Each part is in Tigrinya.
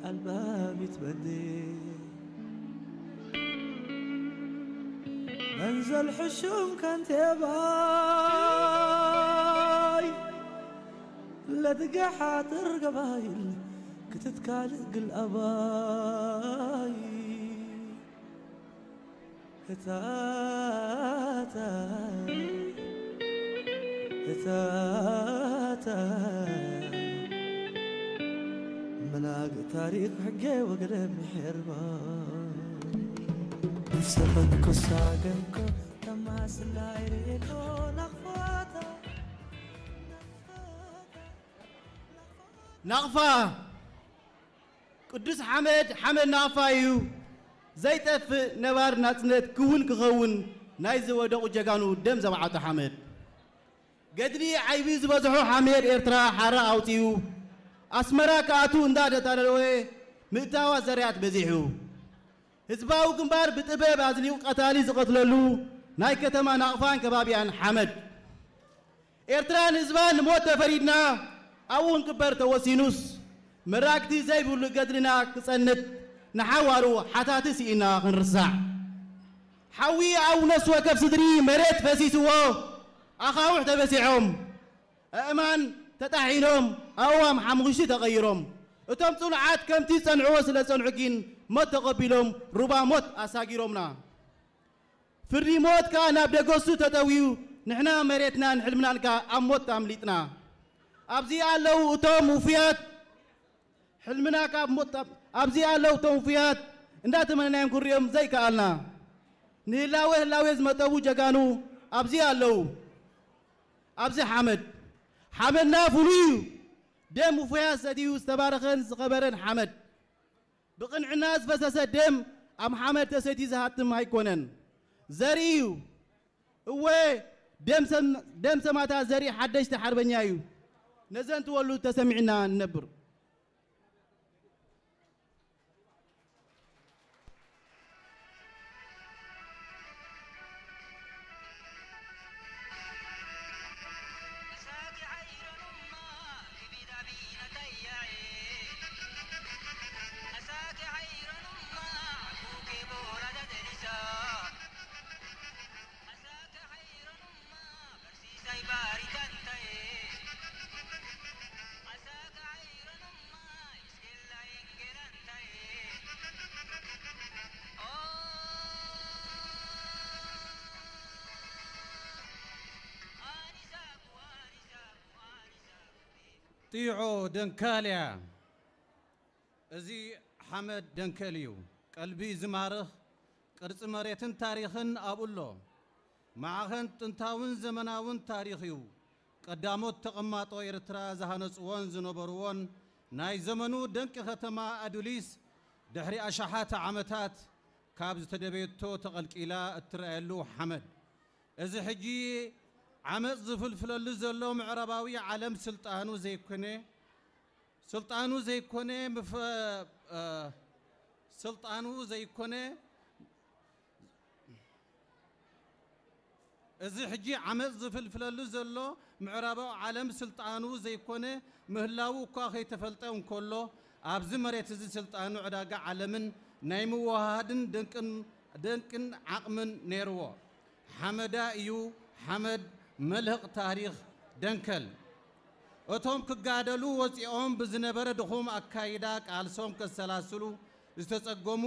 ኣልባቢት በዴ መንዘል ሕሹም ከንቴባይ ለትገሓጥር ገባይል ክትትካል ግል ኣባይ እታታ እታታ መናግ ታሪኽ ሕገ ወገለ ምሕርባ ሰኸንኮ ሳገንኮ ተማስላይ ርኤኮ ናኽፋታ ናቕፋ ቅዱስ ሓመድ ሓመድ ናቕፋ እዩ። ዘይጠፍእ ነባር ናጽነት ክውን ክኸውን ናይ ዝወደቑ ጀጋኑ ደም ዘብዓቱ ሓመድ። ገድሊ ዓይቢ ዝበዝሖ ሓመድ ኤርትራ ሓራ ኣውጺኡ ኣስመራ ክኣቱ እንዳተታለወ ምእታዋ ዘርያት በዚሑ። ህዝባዊ ግንባር ብጥበብ ኣዝሊቑ ቀታሊ ዝቐትለሉ ናይ ከተማ ናቕፋን ከባቢያን ሓመድ። ኤርትራን ህዝባን ንሞት ተፈሪድና ኣብኡ ክንቅበር ተወሲኑስ መራግቲ ዘይብሉ ገድልና ክጸንት ንሓዋሩ ሓታቲ ስኢና ክንርሳዕ። ሓዊ ኣብ ነፍሲ ወከፍ ስድሪ መሬት ፈሲስዎ ኣኻውሕ ተበሲዖም ኣእማን ተጣሒኖም ኣእዋም ሓሙኽሽቲ ተቐይሮም እቶም ጽኑዓት ከምቲ ዝጸንዕዎ ስለ ዝጸንዑ ግን ሞት ተቐቢሎም ሩባ ሞት ኣሳጊሮምና። ፍርዲ ሞት ከኣ ናብ ደገሱ ተጠውዩ ንሕና መሬትናን ሕልምናን ከኣ ኣብ ሞት ኣምሊጥና። ኣብዚ ኣለዉ እቶም ውፉያት ሕልምና ካብ ሞት ኣብዚ ኣለዉ እቶም ውፉያት እንዳተመነናዮም ክንሪኦም ዘይከኣልና ንህላወ ህላዌ ዝመጠቡ ጀጋኑ ኣብዚ ኣለዉ። ኣብዚ ሓመድ ሓመድና ፍሉይ እዩ። ደም ውፉያት ሰትዩ ዝተባረኸን ዝኸበረን ሓመድ ብቕንዕና ዝፈሰሰ ደም ኣብ ሓመድ ተሰትዩ ዝሃትም ኣይኮነን፣ ዘርኢ እዩ። እወ ደም ሰም- ደም ሰማእታት ዘርኢ ሓደሽቲ ሓርበኛ እዩ። ነዘን ትወሉ ተሰሚዕና ንነብር። ጢዖ ደንካልያ። እዚ ሓመድ ደንከል እዩ። ቀልቢ ዝማርኽ ቅርጺ መሬትን ታሪኽን ኣብኡ ኣሎ። ማዕኸን ጥንታውን ዘመናውን ታሪኽ እዩ። ቀዳሞት ተቐማጦ ኤርትራ ዝሃነጽዎን ዝነበርዎን ናይ ዘመኑ ደንቂ ከተማ ኣዱሊስ ድሕሪ ኣሽሓት ዓመታት ካብ ዝተደበየቶ ተቐልቂላ እትረኣየሉ ሓመድ። እዚ ሕጂ ዓመጽ ዝፍልፍለሉ ዘሎ ምዕራባዊ ዓለም ስልጣኑ ዘይኮነ ስልጣኑ ዘይኮነ ምፈ ስልጣኑ ዘይኮነ እዚ ሕጂ ዓመጽ ዝፍልፍለሉ ዘሎ ምዕራባዊ ዓለም ስልጣኑ ዘይኮነ ምህላዉ እኳ ከይተፈልጠ እንከሎ ኣብዚ መሬት እዚ ስልጣኑ ዕዳጋ ዓለምን ናይ ምውሃሃድን ደንቅን ደንቅን ዓቕምን ነይርዎ። ሓመዳ እዩ ሓመድ መልህቕ ታሪኽ ደንከል። እቶም ክጋደሉ ወጺኦም ብዝነበረ ድኹም ኣካይዳ ቃልሶም ከሰላስሉ ዝተጸገሙ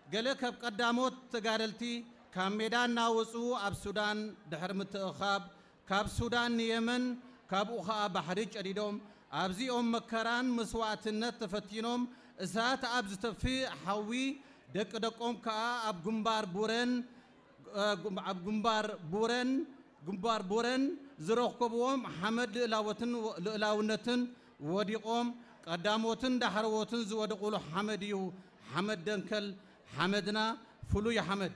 ገለ ካብ ቀዳሞት ተጋደልቲ ካብ ሜዳ እናወጹ ኣብ ሱዳን ድሕሪ ምትእኻብ ካብ ሱዳን ንየመን ካብኡ ኸኣ ባሕሪ ጨዲዶም ኣብዚኦም መከራን መስዋእትነት ተፈቲኖም እሳት ኣብ ዝተፍእ ሓዊ ደቂ ደቆም ከኣ ኣብ ግንባር ቡረን ኣብ ግንባር ቡረን ግንባር ቡረን ዝረከብዎም ሓመድ ልእላወትን ልእላውነትን ወዲቖም ቀዳሞትን ዳሕረዎትን ዝወደቑሉ ሓመድ እዩ። ሓመድ ደንከል ሓመድና ፍሉይ ሓመድ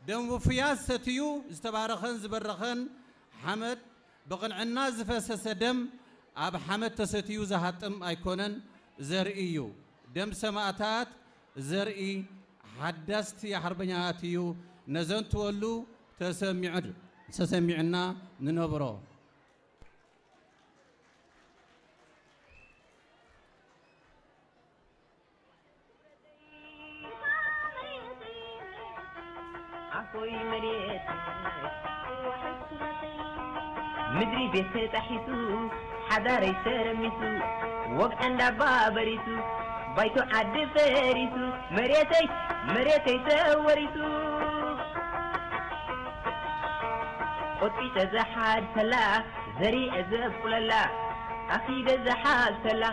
ደም ውፉያት ሰትዩ ዝተባረኸን ዝበረኸን ሓመድ ብቕንዕና ዝፈሰሰ ደም ኣብ ሓመድ ተሰትዩ ዝሃጥም ኣይኮነን፣ ዘርኢ እዩ። ደም ሰማእታት ዘርኢ ሓዳስቲ ሓርበኛታት እዩ። ነዘንትወሉ ተሰሚዑ ተሰሚዑና ንነብሮ። ወይ መሬት ምድሪ ቤት ተጣሒሱ ሓዳረይ ተረሚሱ ወግዐ እንዳባ በሪሱ ባይቶ ዓዲ ፈሪሱ መሬተይ መሬተይ ተወሪሱ ቆጢጨ ዝሓድሰላ ዘሪዐ ዘብቁለላ ኣኺደ ዝሓብሰላ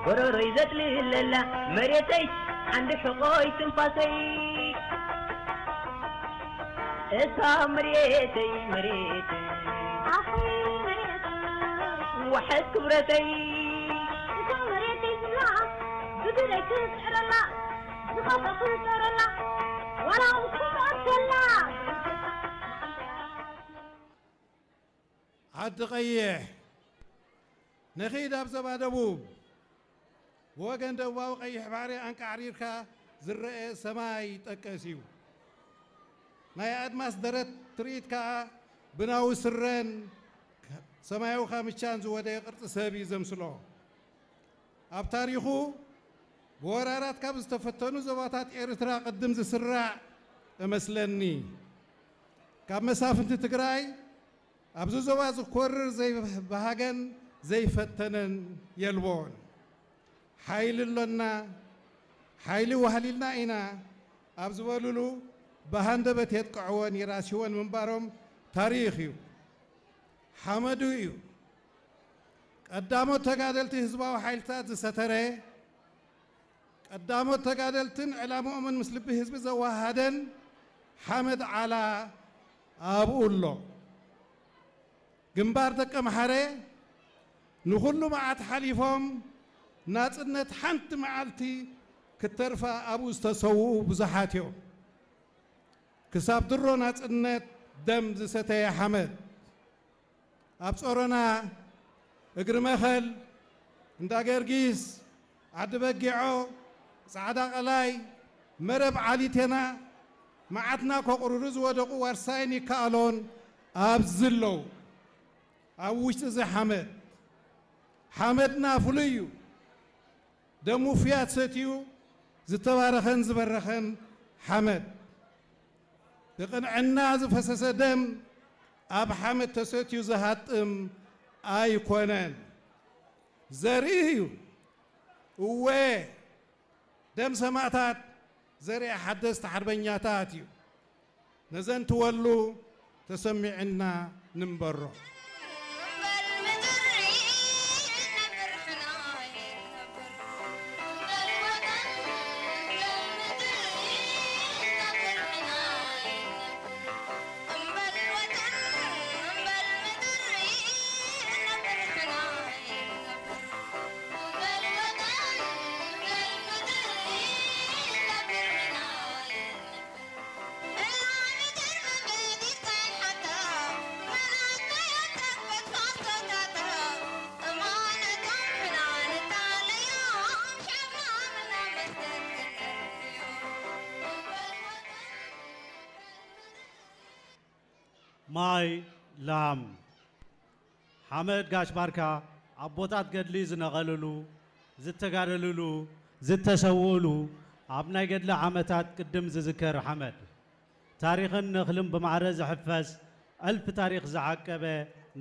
ጎረሮይ ዘጥልለላ መሬተይ ዓንዲ ሕቖይ ትንፋሰይ እታ መሬተይ መሬተይ ኣኺ መሬተይ ዋሕስ ክብረተይ እታ መሬተይ ዝብላ ብድረይ ትስዕረላ ዝኸፈ ክዝረላ ዋላ እውን ክምዖት ከላ ዓዲ ቀይሕ ንኺድ ኣብ ዘባ ደቡብ ብወገን ደቡባዊ ቀይሕ ባሕሪ ኣንቃዕሪርካ ዝረአ ሰማይ ጠቀስ እዩ። ናይ ኣድማስ ደረት ትርኢት ከኣ ብናዊ ስረን ሰማያዊ ካምቻን ዝወደየ ቅርጺ ሰብ እዩ ዘምስሎ። ኣብ ታሪኹ ብወራራት ካብ ዝተፈተኑ ዞባታት ኤርትራ ቅድም ዝስራዕ እመስለኒ። ካብ መሳፍንቲ ትግራይ ኣብዚ ዞባ ዝኮርር ዘይበሃገን ዘይፈተነን የልቦን። ሓይሊ ኣሎና፣ ሓይሊ ዋህሊልና ኢና ኣብ ዝበሉሉ ብሃንደበት የጥቅዕወን የራስይወን ምንባሮም ታሪኽ እዩ። ሓመዱ እዩ። ቀዳሞት ተጋደልቲ ህዝባዊ ሓይልታት ዝሰተረ፣ ቀዳሞት ተጋደልትን ዕላምኦምን ምስ ልቢ ህዝቢ ዘወሃሃደን ሓመድ ዓላ ኣብኡ ኣሎ። ግንባር ደቀ ምሓረ ንኹሉ መዓት ሓሊፎም ናጽነት ሓንቲ መዓልቲ ክትተርፋ ኣብኡ ዝተሰውኡ ብዙሓት እዮም። ክሳብ ድሮ ናጽነት ደም ዝሰተየ ሓመድ ኣብ ጾሮና፣ እግሪ መኸል፣ እንዳ ገርጊስ፣ ዓዲ በጊዖ፣ ጻዕዳ ቀላይ፣ መረብ ዓሊቴና መዓትና ከቑርሩ ዝወደቑ ዋርሳይን ይከኣሎን ኣብዚ ኣለዉ። ኣብ ውሽጢ እዚ ሓመድ፣ ሓመድና ፍሉይ እዩ። ደም ውፉያት ሰትዩ ዝተባረኸን ዝበረኸን ሓመድ። ብቕንዕና ዝፈሰሰ ደም ኣብ ሓመድ ተሰትዩ ዝሃጥም ኣይኮነን። ዘርኢ እዩ። እወ፣ ደም ሰማእታት ዘርኢ ሓደስቲ ሓርበኛታት እዩ። ነዘንትወሉ ተሰሚዕና ንንበሮ። ማይ ላም ሓመድ ጋሽ ባርካ ኣቦታት ገድሊ ዝነቐልሉ፣ ዝተጋደልሉ፣ ዝተሰውእሉ፣ ኣብ ናይ ገድሊ ዓመታት ቅድም ዝዝከር ሓመድ፣ ታሪኽን ነኽልን ብማዕረ ዝሕፈስ፣ እልፊ ታሪኽ ዝዓቀበ፣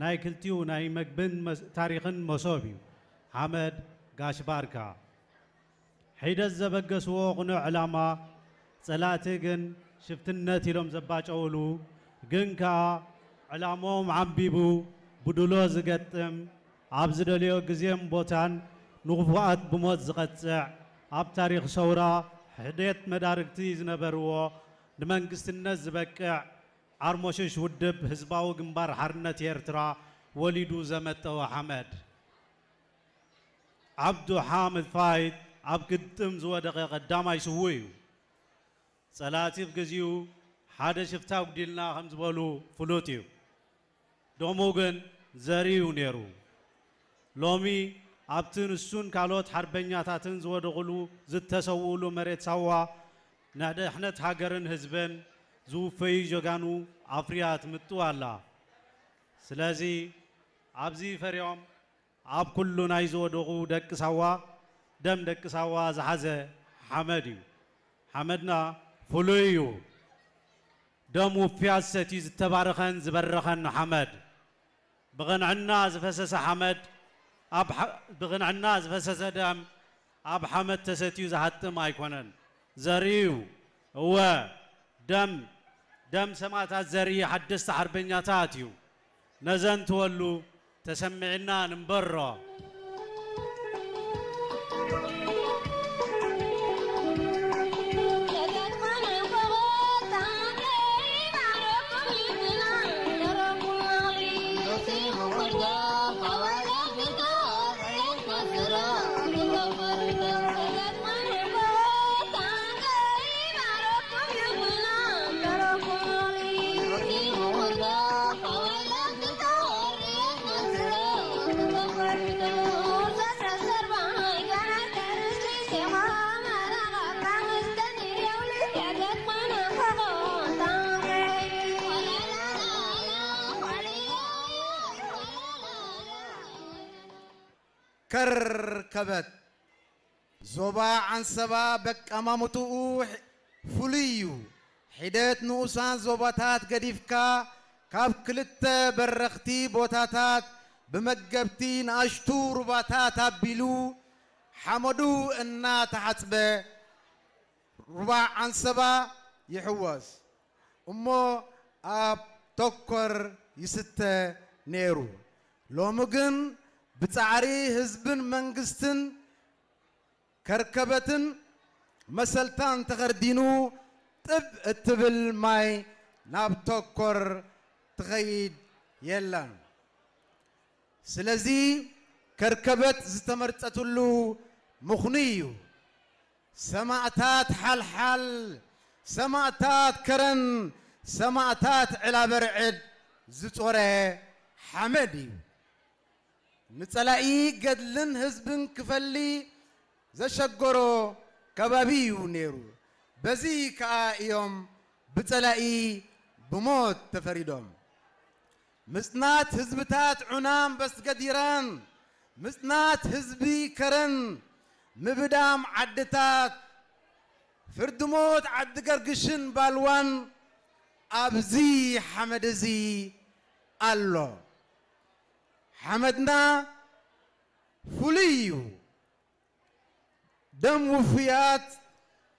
ናይ ክልቲኡ ናይ መግብን መስ-፣ ታሪኽን መሶብ እዩ። ሓመድ ጋሽ ባርካ። ሒደት ዘበገስዎ ቅኑዕ ዕላማ፣ ጸላእቲ ግን ሽፍትነት ኢሎም ዘባጨውሉ፣ ግን ከኣ ዕላምኦም ዓምቢቡ ብድሎ ዝገጥም፣ ኣብ ዝደልዮ ግዜን ቦታን ንኽፉኣት ብሞት ዝቐጽዕ፣ ኣብ ታሪኽ ሰውራ ሕዴት መዳርግቲ ዝነበርዎ፣ ንመንግስትነት ዝበቅዕ ዓርሞሽሽ ውድብ ህዝባዊ ግንባር ሓርነት ኤርትራ ወሊዱ ዘመጠወ ሓመድ። ዓብዱ ሓምድ ፋይድ ኣብ ግጥም ዝወደቐ ቀዳማይ ስዉእ እዩ። ጸላእቲ ብግዚኡ ሓደ ሽፍታ ኣጉዲልና ከም ዝበሉ ፍሉጥ እዩ። ደሙ ግን ዘርዩ ነይሩ። ሎሚ ኣብቲ ንሱን ካልኦት ሓርበኛታትን ዝወደቑሉ ዝተሰውኡሉ መሬት ሳዋ ንድሕነት ሃገርን ህዝብን ዝውፈዩ ጀጋኑ ኣፍርያ ትምጥው ኣላ። ስለዚ ኣብዚ ፈርዮም ኣብ ኩሉ ናይ ዝወደቑ ደቂ ሳዋ ደም ደቂ ሳዋ ዝሓዘ ሓመድ እዩ። ሓመድና ፍሉይ እዩ። ደም ውፍያት ሰትዩ ዝተባረኸን ዝበረኸን ሓመድ፣ ብቕንዕና ዝፈሰሰ ሓመድ፣ ኣብ ሓ-፣ ብቕንዕና ዝፈሰሰ ደም ኣብ ሓመድ ተሰትዩ ዝሃጥም ኣይኮነን። ዘርእዩ፣ እወ፣ ደም፣ ደም ሰማእታት ዘርኢ ሓደስቲ ሓርበኛታት እዩ። ነዘንትወሉ ተሰሚዕና ንንበሮ። ከርከበት ዞባ ዓንሰባ በቀማምጥኡ ሕ-፣ ፍሉይ እዩ። ሒደት ንኡሳን ዞባታት ገዲፍካ፣ ካብ ክልተ በረኽቲ ቦታታት ብመገብቲ ንኣሽቱ ሩባታት ኣቢሉ፣ ሓመዱ እናተሓጽበ፣ ሩባ ዓንሰባ ይሕወስ። እሞ ኣብ ተኮር ይስተ ነይሩ። ሎሚ ግን ብጻዕሪ ህዝብን መንግስትን ከርከበትን መሰልታን ተኸርዲኑ፣ ጥብ እትብል ማይ ናብ ተኮር ትኸይድ የለን። ስለዚ ከርከበት ዝተመርጸትሉ ምኽኑ እዩ። ሰማእታት ሓልሓል፣ ሰማእታት ከረን፣ ሰማእታት ዕላበርዕድ ዝጾረ ሓመድ እዩ። ንጸላኢ ገድልን ህዝብን ክፈሊ ዘሸገሮ ከባቢ እዩ ነይሩ። በዚ ከኣ እዮም ብጸላኢ ብሞት ተፈሪዶም። ምጽናት ህዝብታት ዑናን በስገዲራን፣ ምጽናት ህዝቢ ከረን፣ ምብዳም ዓድታት፣ ፍርዲ ሞት ዓዲ ገርግሽን ባልዋን ኣብዚ ሓመድ እዚ ኣሎ። ሓመድና ፍሉይ እዩ። ደም ውፉያት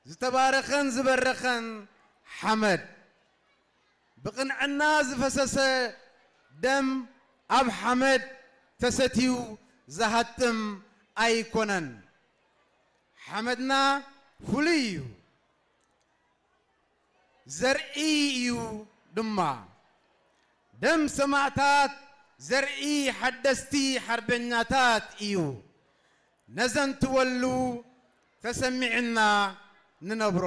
ዝተባረኸን ዝበረኸን ሓመድ። ብቕንዕና ዝፈሰሰ ደም ኣብ ሓመድ ተሰትዩ ዝሃጥም ኣይኮነን። ሓመድና ፍሉይ እዩ። ዘርኢ እዩ ድማ። ደም ሰማእታት ዘርኢ ሓደስቲ ሓርበኛታት እዩ። ነዘንትወሉ ተሰሚዕና ንነብሮ።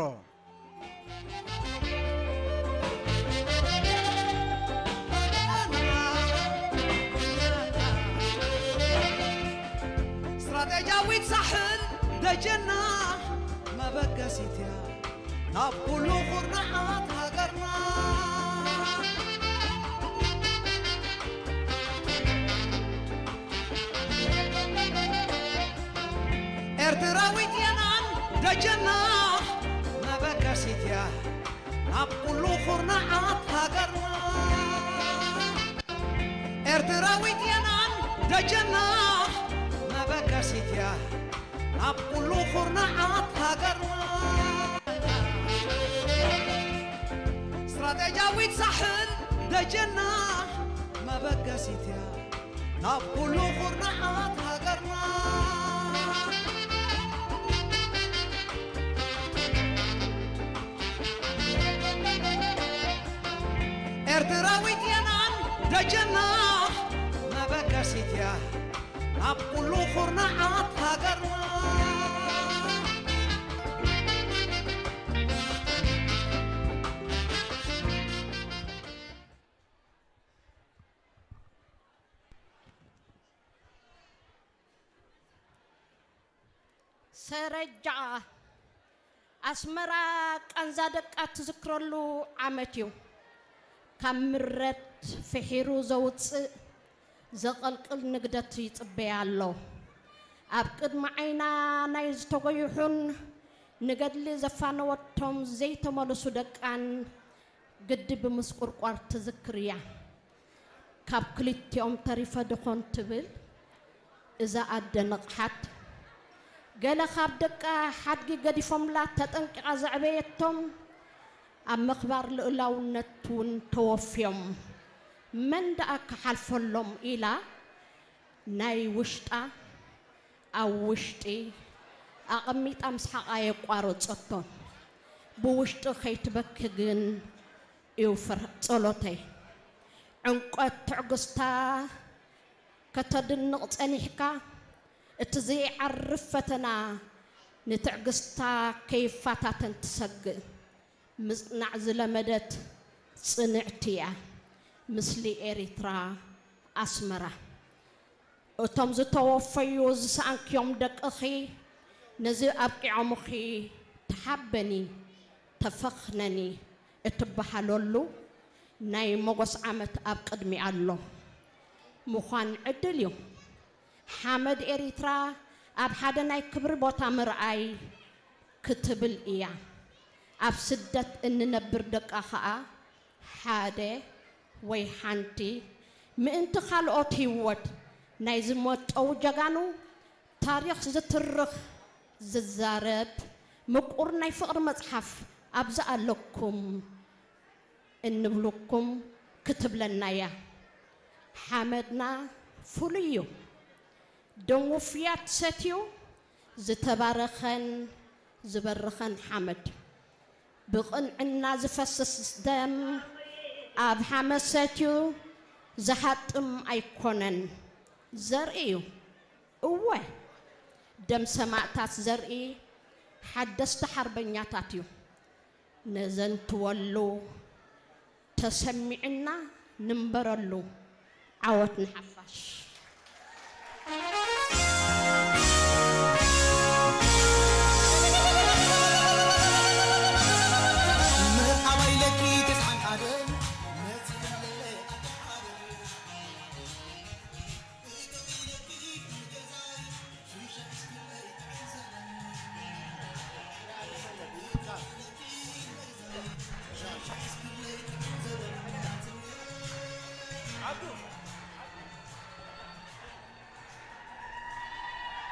ስትራቴጂያዊት ሳሕል ደጀና መበገሲት እያ። ናብ ኩሉ ኩርናዓት ሃገርና። ኤርትራዊት የናን ደጀና መበገሲት እያ። ናብ ኩሉ ኩርናዓት ሃገርና። ኤርትራዊት የናን ደጀና መበገሲት እያ። ናብ ኩሉ ኩርናዓት ሃገርና። ስትራቴጂያዊት ሳሕል ደጀና መበገሲት እያ። ናብ ኩሉ ኩርናዓት ሃገርና። ኤርትራዊት የናን ደጀና መበገሲት እያ። ኣብ ኩሉ ኩርናዓት ሃገርና። ሰረጃ ኣስመራ ቃንዛ ደቃ ትዝክረሉ ዓመት እዩ። ካብ ምረት ፍሒሩ ዘውፅእ ዘቐልቅል ንግደት ይጽበያ ኣሎ። ኣብ ቅድሚ ዓይና ናይ ዝተጎይሑን ንገድሊ ዘፋነወቶም ዘይተመልሱ ደቃን ግዲ ብምስቁርቋር ትዝክር እያ። ካብ ክልቲኦም ተሪፈ ድኾን ትብል እዛ ኣደ ንቕሓት። ገለ ካብ ደቃ ሓድጊ ገዲፎምላ ተጠንቂቓ ዘዕበየቶም ኣብ ምኽባር ልኡላውነት እውን ተወፍዮም። መን ደኣ ክሓልፈሎም ኢላ ናይ ውሽጣ ኣብ ውሽጢ ኣቐሚጣ ምስሓቓ የቋረጸቶን። ብውሽጢ ከይትበኪ ግን እዩ ፍር-፣ ጸሎተይ። ዕምቆት ትዕግስታ ከተድንቕ ጸኒሕካ፣ እቲ ዘይዓርፍ ፈተና ንትዕግስታ ከይፋታተን ትሰግእ። ምጽናዕ ዝለመደት ጽንዕቲ እያ። ምስሊ ኤሪትራ ኣስመራ። እቶም ዝተወፈዩ ዝሰኣንክዮም ደቅኺ ነዚ ኣብቂዖምኺ ተሓበኒ፣ ተፈኽነኒ እትበሃለሉ ናይ መጎስ ዓመት ኣብ ቅድሚ ኣሎ። ምዃን ዕድል እዩ። ሓመድ ኤሪትራ ኣብ ሓደ ናይ ክብሪ ቦታ ምርኣይ ክትብል እያ። ኣብ ስደት እንነብር ደቃ ኸኣ ሓደ ወይ ሓንቲ ምእንቲ ካልኦት ህይወት ናይ ዝመጠዉ ጀጋኑ ታሪኽ ዝትርኽ ዝዛረብ ምቁር ናይ ፍቕሪ መጽሓፍ ኣብዚ ኣለኩም እንብልኩም ክትብለና እያ። ሓመድና ፍሉይ እዩ። ደም ውፉያት ሰትዩ ዝተባረኸን ዝበረኸን ሓመድ። ብቕንዕና ዝፈስስ ደም ኣብ ሓመድ ሰትዩ ዝሃጥም ኣይኮነን፣ ዘርኢ እዩ። እወ፣ ደም ሰማእታት ዘርኢ ሓደስቲ ሓርበኛታት እዩ። ነዘንትወሉ፣ ተሰሚዕና ንንበረሉ። ዓወት ንሓፋሽ።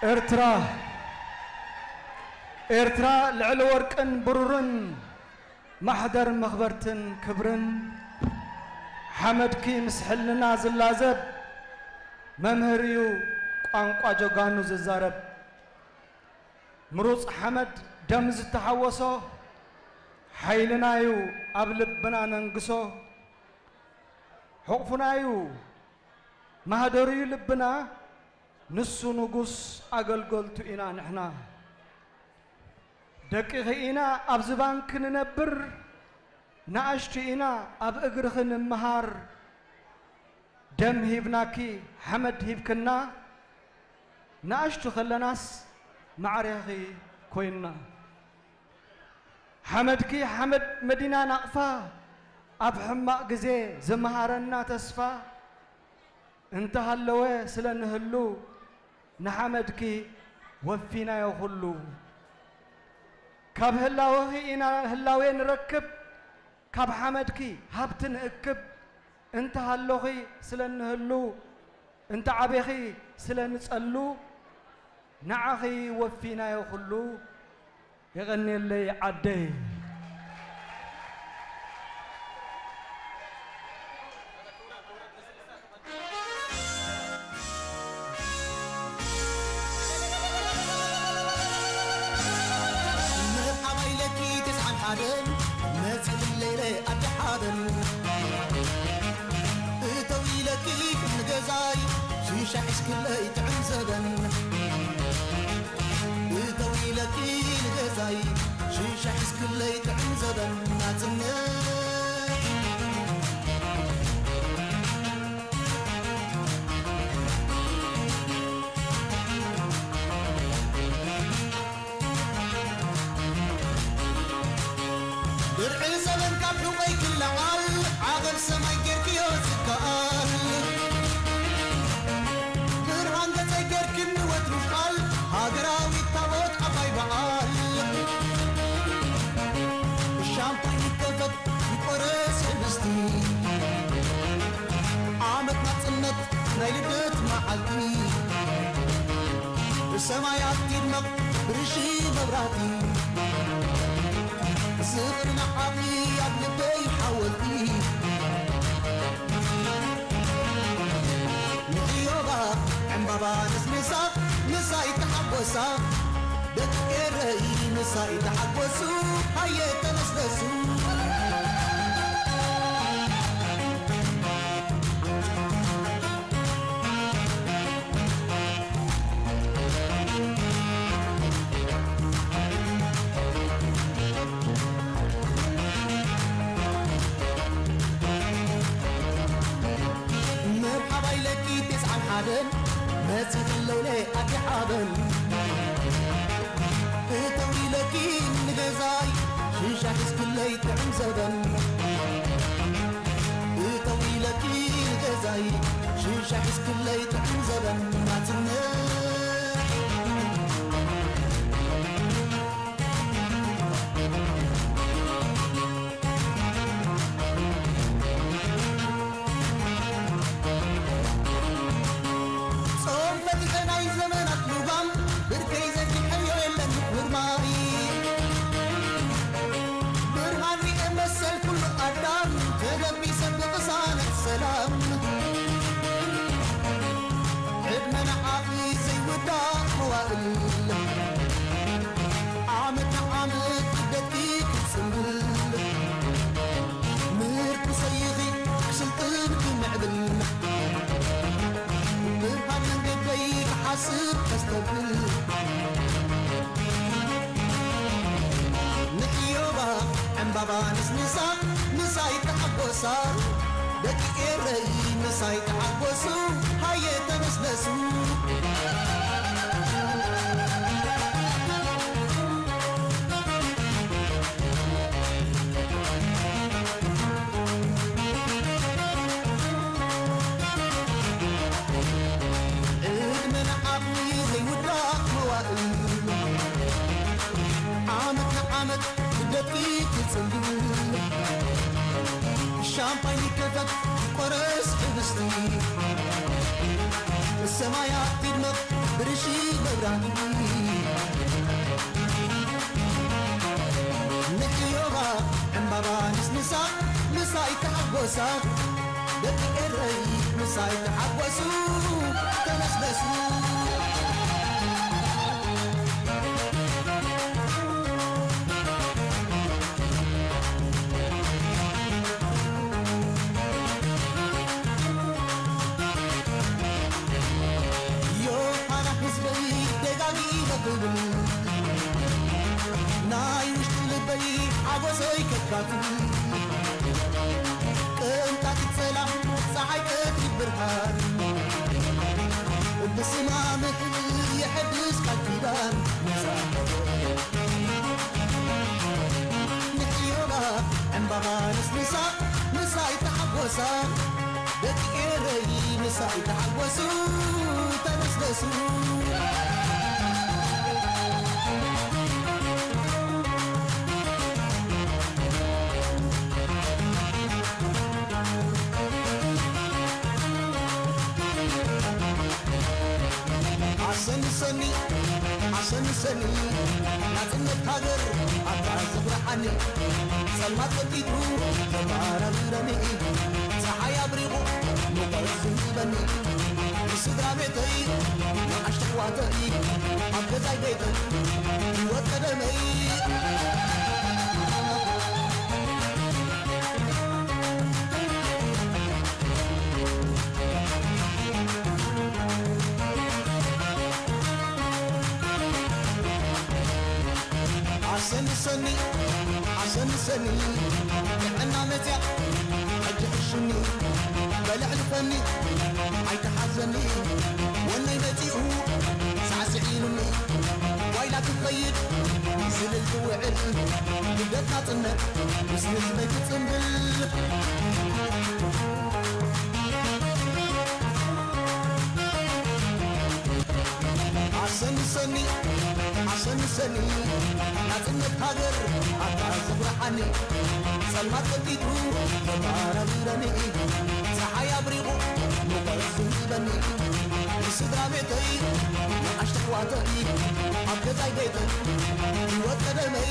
ኤርትራ፣ ኤርትራ ልዕሊ ወርቅን ብሩርን ማሕደር መኽበርትን ክብርን ሓመድኪ ምስ ሕልና ዝላዘብ መምህር እዩ ቋንቋ ጀጋኑ ዝዛረብ። ምሩጽ ሓመድ ደም ዝተሓወሶ ሓይልናዩ ኣብ ልብና ነንግሶ። ሕቑፉናዩ ማህደሩዩ ልብና ንሱ ንጉስ ኣገልገልቱ ኢና ንሕና። ደቂኺ ኢና ኣብ ዝባንኪ ንነብር፣ ንኣሽቱ ኢና ኣብ እግርኺ ንምሃር። ደም ሂብናኪ ሓመድ ሂብክና፣ ንኣሽቱ ከለናስ ማዕሬኺ ኮይንና። ሓመድኪ ሓመድ መዲና ናቕፋ፣ ኣብ ሕማቕ ግዜ ዝመሃረና ተስፋ። እንተሃለወ ስለ ንህሉ ንሓመድኪ ወፊናዮ ኩሉ። ካብ ህላወኺ ኢና ህላዌ ንረክብ፣ ካብ ሓመድኪ ሃብቲ ንእክብ። እንተሃሎኺ ስለ ንህሉ፣ እንተዓቤኺ ስለ ንጸሉ፣ ንዓኺ ወፊናዮ ኩሉ። የቐንየለይ ዓደይ። መዓልቲ ብሰማያት ይድመቕ ብርሺ መብራህቲ። ዝኽሪ ንዓኺ ኣብ ልበይ ሓወልቲ። ንዕዮባ ዕምባባ ነስንሳ ምሳይ ተሓጎሳ። ደቂ ኤረይ ምሳይ ተሓጎሱ ሃየ ተነስነሱ። መርሓባ ኢለኪ ትስዓን ሓደን መጺኺ ኣለውለ ኣዲ ሓበን። እተው ኢለኪ ንገዛይ ሽሻ ሒዝክለይ ጥዑም ዘበን። እተው ኢለኪ ንገዛይ ሽሻ ሒዝክለይ ጥዑም ዘበን ናጽነት። ጾም ፈቲሐ ናይ ዘመናት ልጓም ብርከይ ዘጊሐዮ የለን ምርማይ። ብርሃን ሪኤ መሰል ኩሉ ኣዳም ተገቢሰ ብቕሳነት ሰላም። ዕድመ ንዓኺ ዘይውዳእ መዋእል ዓመት ንዓመት ክብደትኪ ክጽንብል። ምህርቱ ሰይኺ ክስልጥን ክምዕብል። ብርሃን መንገደይ ክሓስብ ከስተብል። ንዕዮባ ዕምባባ ንስንሳ ምሳይ ተሓጎሳ። ደቂ ኤረይ ምሳይ ተሓጎሱ ሃየ ተነስነሱ። ዕድመ ንዓኺ ዘይውዳእ መዋእል ዓመት ንዓመት ስደትኪ ክጽንብል። ሻምፓኝ ይከፈት ቆረስ ሕብስቲ ሰማያት ይድመቕ ብርሺ መብራህቲ። ንዕዮባ ዕምባባ ንስንሳ ምሳይ ተሓጎሳ። ደቂ ኤረይ ምሳይ ተሓጎሱ ተነስነሱ። ዮሃና ህዝበይ ደጋጊመ ክብል ናይ ውሽጢ ልበይ ሓጎሰይ ከካፍል። ቅንጣጢት ሰላም ጸሓይ ቀትሪ ብርሃን ብስማ ምድሪ የሐድስ ቃል ኪዳን። ንዕዮባ ዕምባባ ነስንሳ ምሳይ ተሓጎሳ። ደቂ ኤረይ ምሳይ ተሓጎሱ ተነስነሱ። ኣሰኒ ሰኒ ኣሰኒ ሰኒ ናጽነት ሃገር ኣታ ዘኹርዓኒ። ጸልማት ቀንጢጡ ዘባራብረኒ ጸሓይ ኣብሪቑ ሙቐት ዝህበኒ። ንስድራ ቤተይ ንኣሽቱ ኣሕዋተይ ኣብ ገዛይ ቤተይ ህይወት ቀደመይ። ኣሰኒ ሰኒ ኣሰኒ ሰኒ ጥዕና መጽያ ሕጂ ሕሹኒ በልዕሊ ፈኒ ኣይትሓዘኒ ወነይ መጺኡ ሳዕስዒ ኢሉኒ ዋይላ ክኸይድ ዝልል ክውዕል ልደት ናጽነት ምስ ህዝበይ ክጽንብል። ኣሰኒ ሰኒ ኣሰኒ ሰኒ ናጽነት ሃገር ኣታ ዘኹርዓኒ። ጸልማት ቀንጢጡ ዘባራብረኒ ጸሓይ ኣብሪቑ ሙቐት ዝህበኒ። ኣተኒ ኣብ ገዛይ ቤተይ ህይወት ቀደመይ።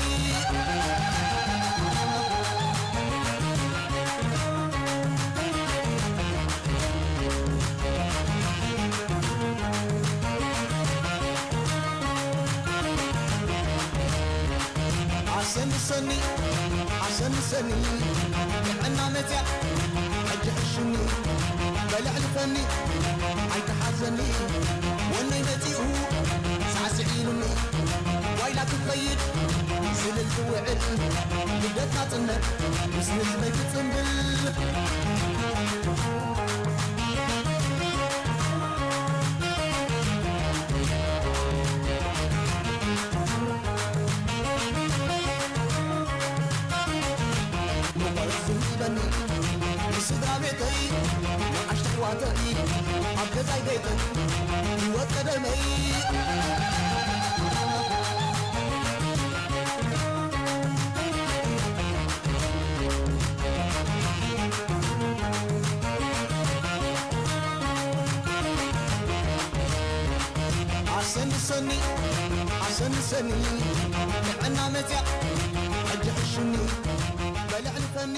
ኣሰንሰኒ ኣሰንሰኒ ጥዕና መፅያ ሕጂ ሕሹኒ በልዕሊ ፈኒ ኣይተሓዘኒ ወነይ መፂኡ ሳዕስዒሉኒ ዋይላ ክኸይድ ስልል ትውዕል ልደት ናፅነት ምስ ህዝበይ ክፅምብል ንቆርስ ዝህበኒ ንስድራ ቤተይ ንኣሽተሕዋተይ ኣብ ገዛይ ቤተይ ህይወት ቀደመይ ኣሰንሰኒ ኣሰንሰኒ ጥዕና መፅያ ሕጂ ሕሹኒ በልዕሊ ፈኒ